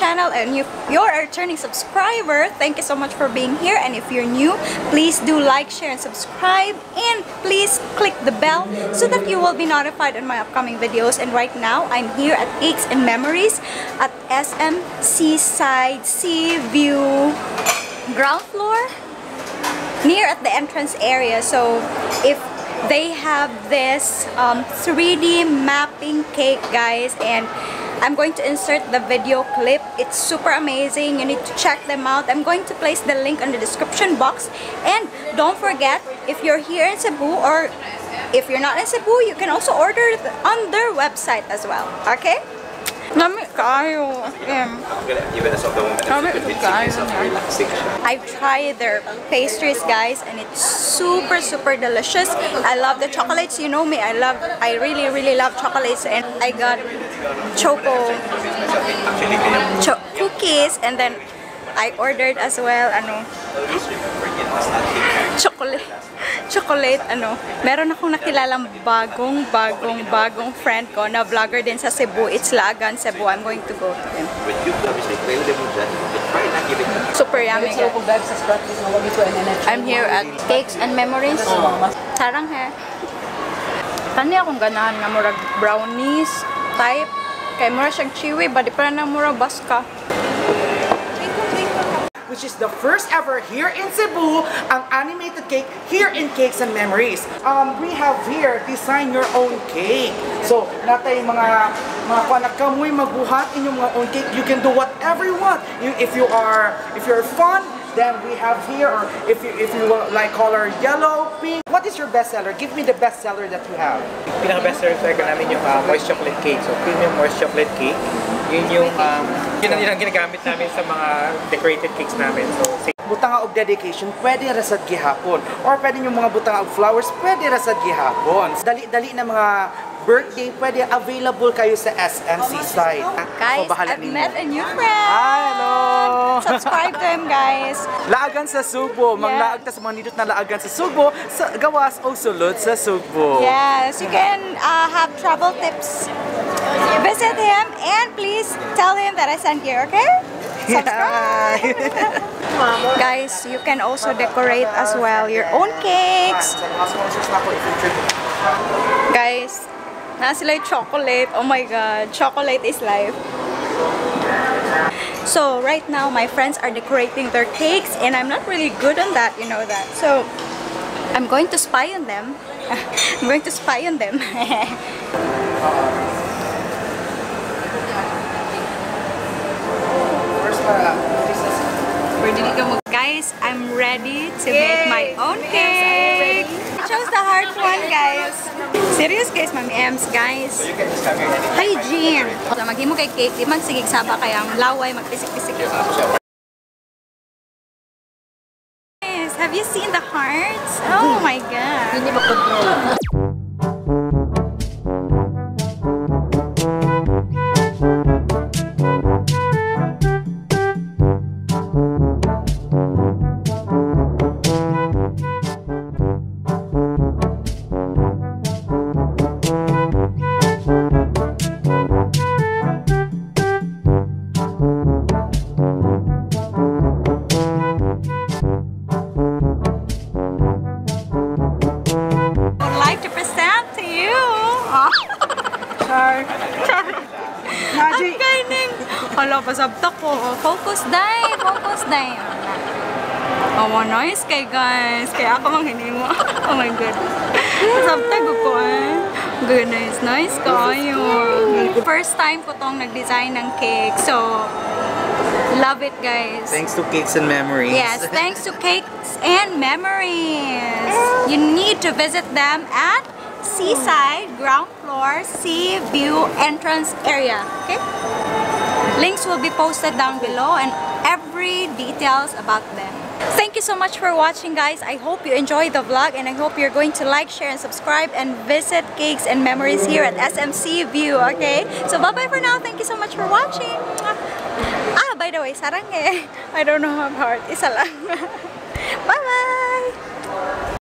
channel and if you're a returning subscriber, thank you so much for being here. And if you're new, please do like, share, and subscribe. And please click the bell so that you will be notified on my upcoming videos. And right now, I'm here at Cakes and Memories at SM Seaside Seaview ground floor, near at the entrance area. So if they have this 3D mapping cake, guys, and I'm going to insert the video clip. It's super amazing. You need to check them out. I'm going to place the link in the description box. And don't forget, if you're here in Cebu or if you're not in Cebu, you can also order on their website as well. Okay? Lami kaayo. Even as of the moment, Kami it's relaxing. I've tried their pastries, guys, and it's super, super delicious. I love the chocolates. You know me, I really, really love chocolates, and I got choco cookies, and then I ordered as well, ano, chocolate, chocolate, ano. Meron akong nakilalang bagong, bagong, bagong friend ko na vlogger din sa Cebu. It's Laagan, Cebu. I'm going to go to him. Super yummy, guys. I'm here at Cakes and Memories. Saranghae. Kani akong ganahan nga murag brownies type. Kay mura siyang chewy, ba di pa na mura baska. Which is the first ever here in Cebu, ang animated cake here in Cakes and Memories. We have here, design your own cake. So, natay mga kuan na kamoy magbuhat inyong mga own cake. You can do whatever you want. If you're fun, then we have here, or if you want like color yellow, pink. What is your best seller? Give me the best seller that you have. Pinaka best seller talaga namin yung moist chocolate cake. So, premium moist chocolate cake. Yun ang ginagamit namin sa mga decorated cakes namin. So, Butanga og dedication, pwede ra sad gihapon. Or pwede yung mga butanga og flowers, pwede ra sad gihapon. Dali-dali na mga birthday, pwede available kayo sa SM Seaside. Guys, Ako bahala I've nimo. Met a new friend. Hi, hello! Subscribe to him, guys. Laagan sa Sugbo. Manglaag ta sa mga nindot na laagan sa Sugbo, sa gawas o sulod sa Sugbo. Yes, you can have travel tips. Visit him and please tell him that I sent you, okay? Subscribe! Guys, you can also decorate as well your own cakes. Sa mga sponsors na ako, i-feature ko. Guys, naa sila yung chocolate. Oh my God, chocolate is life. So right now, my friends are decorating their cakes and I'm not really good on that, you know that. So I'm going to spy on them. I'm going to spy on them. First para, this is Guys, I'm ready to make my own cake. I chose the hard one, guys. Serious, guys, Mami Ems, guys. You can just come here anytime. Hygiene. So, maghimo kay cake, di man sige saba kay ang laway magpisik-pisik. Guys, have you seen the hearts? Oh my God. Hindi makontrol. Would like to present to you. Char. Char. Ang kaning. Hala, pasabta ko. Focus, day. Focus, day. Oh, nice kay guys. Kaya ako mang hinimo. Oh my God. Pasabta ko eh. Good, nice, nice kayo. First time ko tong nag-design ng cake. So, love it, guys. Thanks to Cakes and Memories. Yes, thanks to Cakes and Memories. You need to visit them at Seaside Ground Floor Sea View Entrance Area. Okay? Links will be posted down below and every details about them. Thank you so much for watching, guys. I hope you enjoyed the vlog and I hope you're going to like, share, and subscribe and visit Cakes and Memories here at SMC View, okay? So bye-bye for now. Thank you so much for watching. Ah, by the way, saranghae. I don't know how heart. Isa lang.